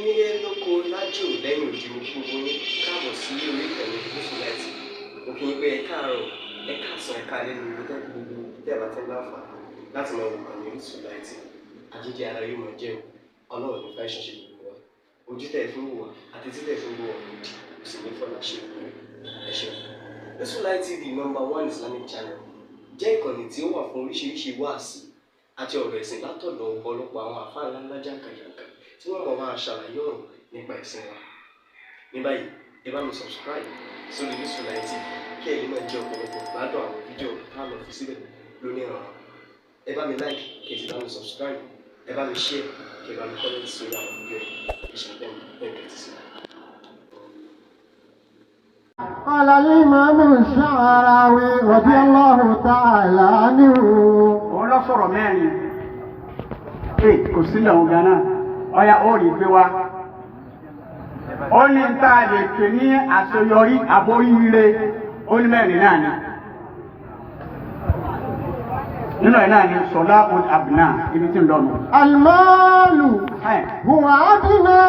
Nílé lóko lájò lẹ́yìn òdì, mo kí gbogbo yín káàbọ̀ sí orí ìkànnì Gúúsù Láìtì. Mo kí yín pé ẹ káàárọ̀, ẹ káàsán, ẹ káalẹ́ ní ibi tẹ́ gbogbo tẹ́ bá ti ń láǹfààní láti máa wò kànnì Orísun Láìtì. Àjíjẹ ara yóò máa jẹun, Ọlọ́run ní fẹ́ ṣiṣẹ́ gbogbo wa. Ojú tẹ́ ẹ fi ń wò wá àti tí tẹ́ ẹ fi ń wò wá òdì kò sì ní fọlá ṣe ìpínlẹ̀. Ẹ ṣeun. Orísun Light TV, number one Islamic channel, jẹ́ ìkànnì tí ó wà fún oríṣiríṣi wáàsí àti ọ̀rọ̀ ẹ̀sìn látọ̀dọ̀ ọ̀pọ̀lọpọ̀ àwọn àfáà ńláńlá jàǹkàjàǹkà tí wọ́n mọ̀ máa ṣàlàyé ọ̀rọ̀ nípa ẹ̀sìn wa. Ní báyìí, ẹ bá mi subscribe sórí Orísun Light TV kí ẹ lè máa jẹ ọ̀pọ̀lọpọ̀ gbádùn àwọn fídíò tá a lọ fi síbẹ̀ lónìí ọ̀rọ̀. Ẹ bá mi like, kí ẹ sì bá mi subscribe, ẹ bá mi share, kí ẹ bá mi comment sórí àwọn fídíò yìí. Ẹ ṣe bẹ́ẹ̀ bẹ́ẹ̀ kẹ́tì sí. قال الإمام الشعراوي رضي الله تعالى عنه. Òun lọ sọ̀rọ̀ mẹ́rin ee, kò sílẹ̀ òun ganan ọ̀ya ó rí gbé wa. Ó ní tá a lè pè ní àṣeyọrí àbóríire, ó ní mẹ́rin náà ni. Nínú ẹ̀ náà ni sọlá abùnà ibi tí ń lọ nù. المال هو أدنى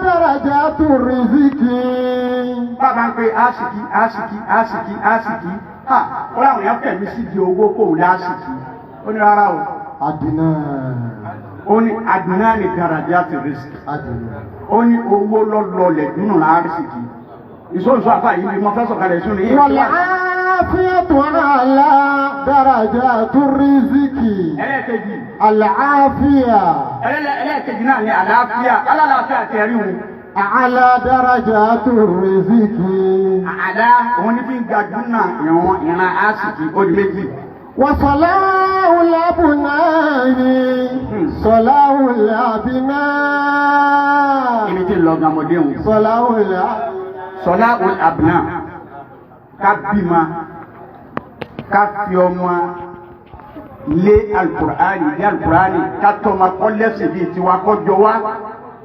درجات الرزق. Bàbá ń pe àsìkí, àsìkí, àsìkí, àsìkí, ha, ó láwọn èèyàn fẹ̀mí sí di owó kóun lásìkí. Ó ní rárá o. أدنى. Ó ní adùnà ní darajati rizq. أدنى. Ó ní owó lọ́lọ́lẹ̀ dúnú láàrísìkí ìsọ̀nsọ àfà yìí bí mo fẹ́ sọ̀kalẹ̀ sún ní. والعافية أعلى درجات الرزق. Ẹlẹ́ẹ̀kejì. العافية. Ẹlẹ́ẹ̀kejì náà ní àlàáfíà, alálàáfíà ti ẹ̀rí wọn. أعلى درجات الرزق. Àlá òun ní fi ń ga dúnà ìran ìran àsìkí, ó di méjì. وصلاح الأبناء، صلاح الأبناء. Ibi tí ń lọ gamọdé wọn. صلاح الأبناء. Sọlá àbùnà, ká bímọ, ká fi ọmọ lé alukur'ani lé alukur'ani, ká tọ́ma kọ́ lẹ́sìn bíi tiwa, kọjọ wa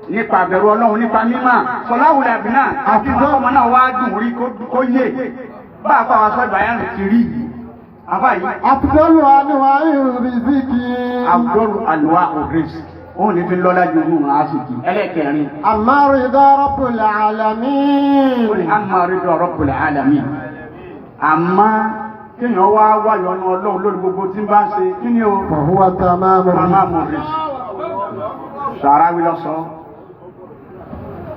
nípa àbẹ̀rù Ọlọ́run, nípa mímọ́. Sọlá àbùnà àti ọmọ náà wá dùn rí kó yé bá a fà wá sọ ìbáyà ti rí yìí àbá yìí. أفضل أنواع الرزق. Àbúrò àlùwà ògírèsì òun ní fi lọ́lá ju òun àásìkì. Ẹlẹ́kẹrin. أما رضا رب العالمين. Ó ní amma ridha Rabbul alamin. Àmọ́ kéèyàn wá wáyọ̀ ọ̀nà Ọlọ́run lórí gbogbo tí ń bá ń ṣe, kí ni o? فهو تمام Màmá الرزق. mo rí sàráwí lọ́sọ.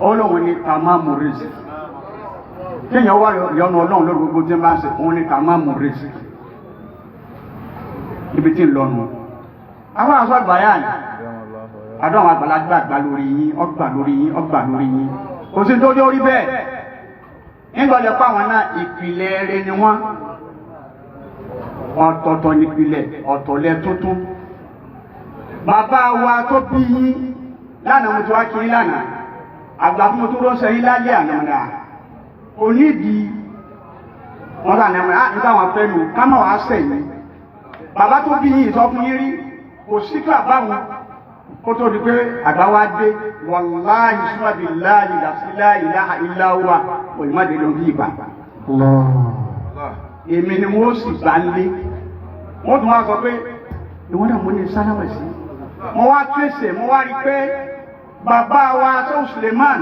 Ó lóun ní tamamu rizq. Kéèyàn wá yọ̀nà Ọlọ́run lórí gbogbo tí ń bá ń ṣe, òun ní tamamu rizq. Ibi tí ń lọ nù. Àwọn aṣọ àgbáyà ni àdó àwọn àgbàlagbà gbà lórí yín, ọgbà lórí yín, ọgbà lórí yín. Kò sí tó dé orí bẹ́ẹ̀. Nígbà lè pa àwọn náà, ìpìlẹ̀ rẹ ni wọ́n. Ọ̀tọ̀ọ̀tọ̀ nípìlẹ̀, ọ̀tọ̀lẹ̀ tuntun. Bàbá wa tó bí yín lánàá, mo ti wá kiri lánàá. Àgbà fún mo tó rọ́ṣẹ́ yín lálẹ́ àná náà. Kò nídìí wọn bá nàá mọ́ nígbà wọn fẹ́ nù ká má wàá sẹ̀yìn. Bàbá tó bí yín sọ fún yín rí, kò sí kí bàbá wọn kó tó di pé àgbà wa dé. Wàláhì súnmọ́bì láàyè làsíláyè láhà ìláwà òyìnbó ló ń bí ìgbà. الله. Èmi ni wọ́n sì gbà ń lé. Wọ́n tún wá sọ pé ìwọ́n náà mo ní sálámà sí. Mo wá tẹ̀sẹ̀, mo wá rí pé bàbá wa tó Suleiman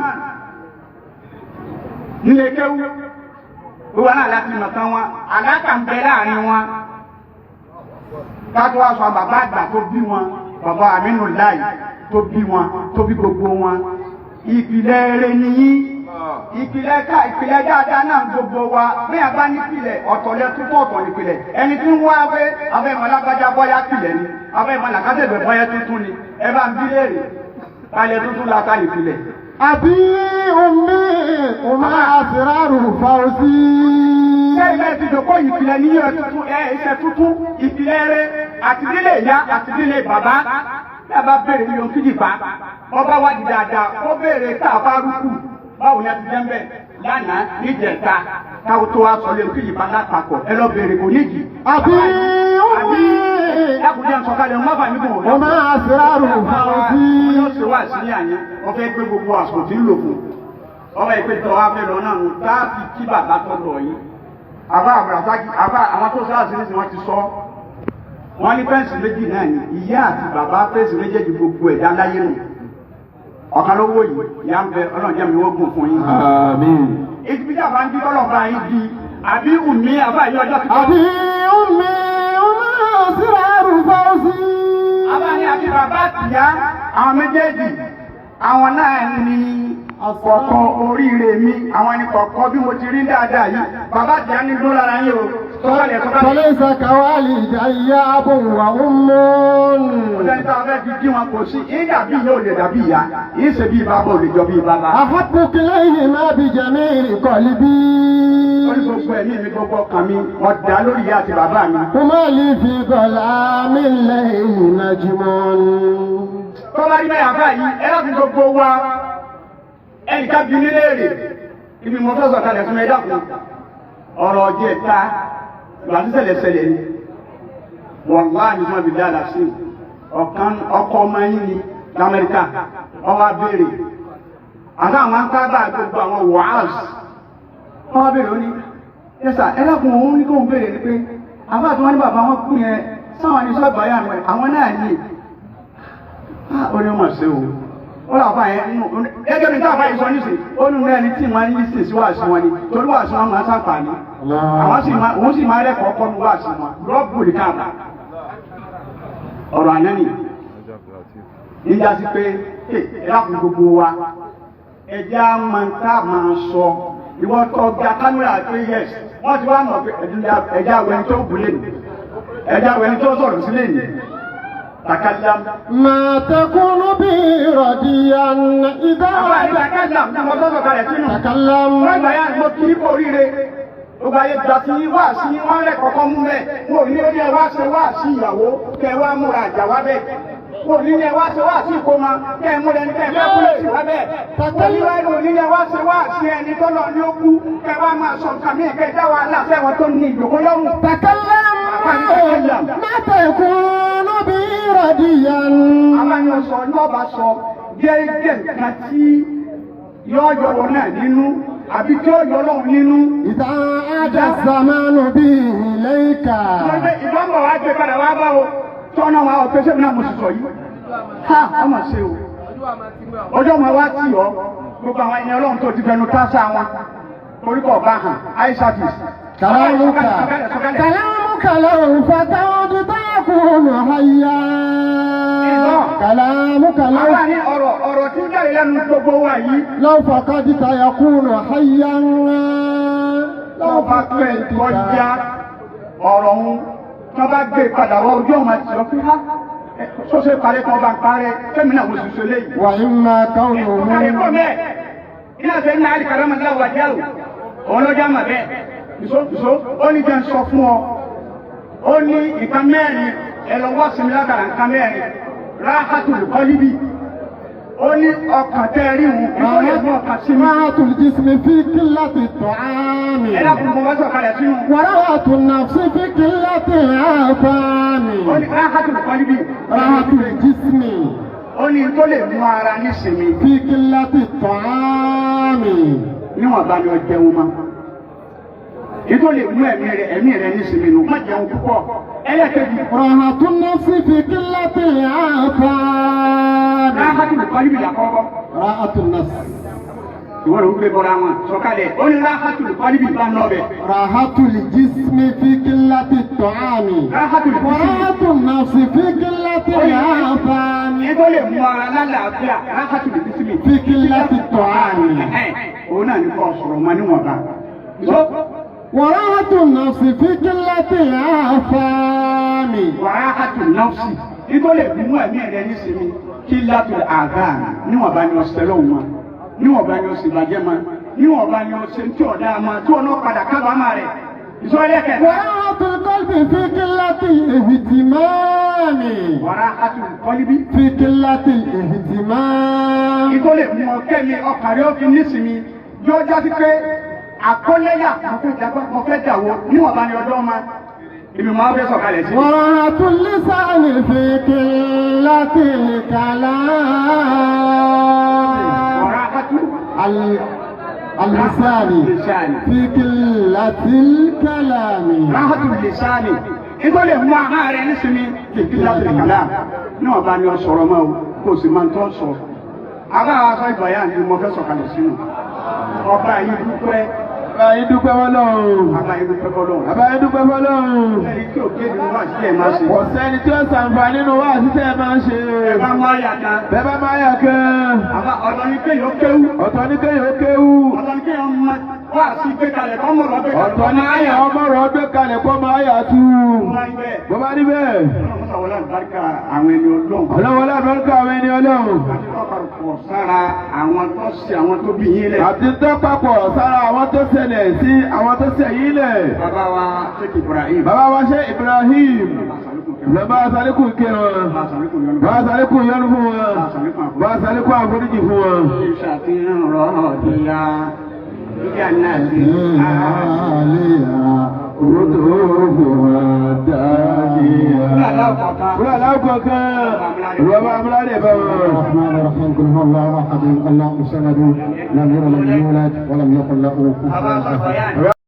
nílé kéwú wíwá náà láti mọ̀ tán wọn, àlákà ń bẹ láàrin wọn. Ká tó wá sọ bàbá àgbà tó bí wọn, bàbá Aminu Lai tó bí wọn, tó bí gbogbo wọn. Ìpìlẹ̀ rere nìyí, ìpìlẹ̀ ká ìpìlẹ̀ dáadáa náà gbogbo wa. Bí a bá nípìlẹ̀ ọ̀tọ̀lẹ̀ tuntun, ọ̀tọ̀ nípìlẹ̀. Ẹni tí ń wá pé abẹ́ ìmọ̀ lágbájá bọ́yá pìlẹ̀ ni, abẹ́ ìmọ̀ làkàtẹ̀gbẹ̀ bọ́yá tuntun ni, ẹ bá ń bí léèrè kálẹ̀ tuntun la ká ìpìlẹ̀. أبي أمي وما أسرار فوزي. Ṣé ilé ti dòkó ìpìlẹ̀ ní yíyọ tuntun ẹ iṣẹ́ tuntun, ìpìlẹ̀ rẹ àti nílé ìyá àti nílé bàbá. Bí a bá béèrè ní ohun kíjì pa ọba wá di dáadáa, ó béèrè tá a bá rúkú báwo ni a ti jẹ́ ń bẹ̀ lánàá níjẹta, káwọ́ tó wá sọ lé ohun kíjì pa lápapọ̀, ẹ lọ béèrè kò níjì. أبي أمي Lákùnjẹ́ ń sọ̀kalẹ̀ ń má fà mí kò. وما أسرار Wọ́n yóò فوزي. ṣe wá sí àyẹn, wọ́n fẹ́ gbé gbogbo àsìkò tí ń lò fún. Ọmọ ìpè tó wá fẹ́ lọ náà nù tá a fi kí bàbá tó lọ yìí. Àbá àbúràsákì, àbá àwọn tó sáà sí ní wọ́n ti sọ. Wọ́n ní fẹ́ǹsì méjì náà ni ìyá àti bàbá, fẹ́ǹsì méjèèjì gbogbo ẹ̀dá láyé nù. Ọ̀kan ló wò yìí, ìyá ń bẹ Ọlọ́run jẹ́ mi wọ́n gùn fún yín. Àmín. Ibi tí àbá ń di tọ́lọ̀ bá yín di, àbí ùmí àbá yìí ọjọ́ ti tọ́. أبي أمي وما أسرار فوزي. Àbá ní àti bàbá àtìyá, àwọn méjèèjì, àwọn náà ní kọ̀kọ́ oríire mi, àwọn ní kọ̀kọ́ bí mo ti rí dáadáa yìí. Bàbá àtìyá ní dúró lára yín o, sọ́kàlẹ̀ sọ́kàlẹ̀. فليس كوالدي أب وأم. Kò sẹ́ni tá a fẹ́ fi dí wọn kò sí, yín dàbí ìyá ò lè dàbí ìyá, yín ṣe bí bàbá ò lè jọ bí bàbá. أحب كليهما بجميع قلبي. Ó ní gbogbo ẹ̀mí mi gbogbo ọkàn mi, mo dá lórí ìyá àti bàbá mi. هما لي في ظلام الليل نجم. Tọ́lá rí bẹ́ẹ̀ àbá yìí, ẹ láti gbogbo wa, ẹnìkan bí nílé èrè, ibi mo fẹ́ sọ̀kalẹ̀ fún ẹ dákun. Ọ̀rọ̀ ọjọ́ ẹ̀ta, ìgbà tí ṣẹlẹ̀ ṣẹlẹ̀ ni. Wàláhì tí wọ́n fi dáadáa sí i. Ọ̀kan ọkọ ọmọ yín ni l'Amẹ́ríkà, ó wá béèrè. Àtàwọn máa ń kábà gbogbo àwọn wàhálà. Wọ́n wá béèrè ó ní, Yẹ́sà, ẹ dákun òun ní kóun béèrè ni pé, àbá tí wọ́n ní bàbá wọn kú yẹn, sáwọn ní sọ́ọ̀bù ayé àwọn náà ní. Ó ní wọ́n ṣe o. Ó lọ àbá yẹn nínú gẹ́gẹ́ bí táàbá yìí sọ nísìn, ó nínú ẹni tí wọ́n ń lísìn sí wàásù wọn ni, torí wàásù wọn máa ń sàǹfààní. Àwọn sì máa òun sì máa rẹ́kọ̀ọ́ kọ́ nu wàásù wọn, rọ́bù ní káàbà. Ọ̀rọ̀ àná nì. Níjà sí pé ẹ lákùn gbogbo wa, ẹjẹ́ á máa ń tá máa sọ. Ìwọ tó gba kámẹ́rà pé yes, wọ́n ti wá mọ̀ pé ẹjẹ́ àwọn ẹni tó bù lé ní. Ẹjẹ́ àwọn ẹni tó sọ̀rọ̀ sí lé ní. Takalam. ما تكون به رديا إذا Àbá ìgbà kẹ́lá ní ọmọ tó sọ̀kalẹ̀ sínú. تكلم. Wọ́n gbà yá mo kí í kó oríire. Gbogbo ayé gba ti wá sí wọ́n rẹ̀ kọ̀ọ̀kan mú bẹ́ẹ̀. Mo ní ó ní ẹ wá ṣe wá sí ìyàwó kẹ wá múra àjà wá bẹ́ẹ̀. Mo ní ní ẹ wá ṣe wá sí ìkómọ kẹ múra ẹni kẹ fẹ́ kú sí wá bẹ́ẹ̀. Mo ní wá mo ní ní ẹ wá ṣe wá sí ẹni tó lọ ní ó kú kẹ wá máa sọ nǹkan mí kẹ dá wa láṣẹ wọn tó ní ìjòkó lọ́rùn. تكلم. ما تكون به رديا. Àbáyọ sọ ní ọba sọ jẹ́jẹ́ nǹkan tí yọ yọ̀rọ̀ náà nínú àbí tí ó yọ lọ́hùn nínú. إذا عاد الزمان به إليك. Ìbámu wa gbé padà wá bá o, tọ́nà wa ọ̀pẹ sẹ́mi náà mo sì sọ yìí. Ha! Ọmọ ṣe o. Ọjọ́ ọmọ wa tì ọ́, gbogbo àwọn ẹni ọlọ́run tó ti fẹnu tásá wọn. Torí kọ̀ bá hàn, eye service. كلامك Sọ̀kalẹ̀, sọ̀kalẹ̀. كلامك لو فتوت تكون حيا. كلامك لو Àwa ní ọ̀rọ̀ ọ̀rọ̀ tí ó jáde lẹ́nu gbogbo wa yìí. لو فقدت يكون حيا. Tó bá pẹ́ kọjá ọ̀rọ̀ òun, tó bá gbé padà wọ ojú ọmọ àti sọ pé ha sọ́sẹ̀ parẹ́ kan bá ń parẹ́ fẹ́mi náà mo sì sọ léyìí. وإما كونه Ọ̀kadì kò mẹ́ iná sẹ́ ní àlì karama ní àwọn àjálù òun ló já mà bẹ́ẹ̀. Ìṣó ìṣó ó ní jẹ́ ń sọ fún ọ. Ó ní nǹkan mẹ́rin ẹ lọ wá sinmi látara nǹkan mẹ́rin. Ráhátù kọ́líbì. Ó ní ọkàn tẹ́ rí òun ìṣó lè mú ọkàn sinmi. راحة الجسم في قلة الطعام. Ẹ dákun mo bá sọ̀kalẹ̀ sínú. وراحة النفس في قلة الآثام. Ó ní ráhátù kọ́líbì. راحة الجسم Ó ní tó lè mú ara nísinmi في قلة الطعام. níwọ̀n bá ní ọ jẹun mọ́. Ìtò lè mú ẹ̀mí rẹ̀ nísinmi nù má jẹun púpọ̀. Ẹlẹ́kẹ̀jì راحة النفس في قلة الآثام. ráhátù kọ́líbì làkọ́kọ́. راحة النفس. Ìwọ ló ń gbé bọ́ra wọn sọ̀kalẹ̀. Ó ní ráhátù kọ́líbì bá ń lọ bẹ̀. راحة الجسم في قلة الطعام. Ráhátù kọ́líbì. وراحة النفس في قلة الآثام. Ìtò lè mú ara lálàáfíà ráhátù lè fi síbi. في قلة الطعام. Òun náà ní kò sọ̀rọ̀ mọ́ níwọ̀nba. وراحة النفس في قلة الآثام. Wàhátù nọ́ọ̀sì. Ìtò lè mú ẹ̀mí rẹ̀ nísinmi kí látò àgá níwọ̀nba ni ọ̀sẹ̀ lọ́hùn mọ́. Níwọ̀nba ni ọ̀sẹ̀ ìbàjẹ́ mọ́. Níwọ̀nba ni ọ̀sẹ̀ tí ọ̀dá mọ́ tí ọ̀nà padà kábàámà rẹ̀. Ìsọ̀rọ̀ kẹta. وراحة القلب في قلة الاهتمام. Wàhátù kọ́líbí. في قلة الاهتمام. Ìtò lè mú ọkẹ́ mi ọkàn rẹ̀ ó fi nísinmi yóò jásí pé àkọ́lẹ́yà mo fẹ́ dàgbà mo fẹ́ dàwó níwọ̀nba ni ọjọ́ ma ibi mo á fẹ́ sọ̀kalẹ̀ sí. وراحة اللسان في قلة الكلام. Wàhátù اللسان lisani. في قلة الكلام. Ráhàtù lisani. Ìtò lè mú ahọ́n rẹ̀ nísinmi kìkì láti kàlá. Níwọ̀nba ni ọ sọ̀rọ̀ mọ́ o, kò sì máa ń tọ́ sọ. Àbá aṣọ ìbàyà ni mo fẹ́ sọ̀kalẹ̀ sínú. Ọba yìí dúpẹ́. Bàbá yín dúpẹ́ fọlọ́run. Bàbá yìí dúpẹ́ fọlọ́run. Bàbá yín dúpẹ́ fọlọ́run. Ẹni tí ò kéde wá sí ẹ̀ máa ṣe. Kò sẹ́ni tí ó ṣàǹfààní nínú wá àti ẹ máa ń ṣe. Ẹ bá máa yà kan. Bẹ́ẹ̀ bá máa yà kan. Àbá ọ̀dọ̀ ni kéèyàn kéwú. Ọ̀tọ̀ ní kéèyàn ó kéwú. Ọ̀dọ̀ ni kéèyàn máa wá sí gbé kalẹ̀ kọ́ mọ̀rọ̀ gbé kalẹ̀. Ọ̀tọ̀ ní kéèyàn ọmọ rọ̀ gbé kalẹ̀ kó máa yà tú. Bó bá rí bẹ́ẹ̀. Ọlọ́run àlùbáríkà àwọn ẹni ọlọ́run. Ọlọ́wọ́ lábẹ́rúkọ àwọn ẹni ọlọ́run. Àti tọ́pọ̀ sára àwọn tó ṣe àwọn tó bí yín lẹ̀. Àti tó papọ̀ sára àwọn tó ṣẹlẹ̀ sí àwọn tó ṣẹ̀ yín lẹ̀. Bàbá wa Sheikh Ibrahim. Bàbá wa ṣe Ibrahim. Lọ́ba Sálíkù kí wọn. Bàbá Sàlékún yọ́nú. Bá Sálíkù yọ́nú fún wọn. Bá Sálíkù àforíjì fún wọn. Ìṣàfihàn rọ̀ọ̀dìyà. Ìjà náà ti Kúrò aláwọ̀ kan. Ìwọ amúládé bá wọn. الرحمن الرحيم قل هو الله احد الله الصمد لم يلد ولم يولد ولم يكن له كفوا احد.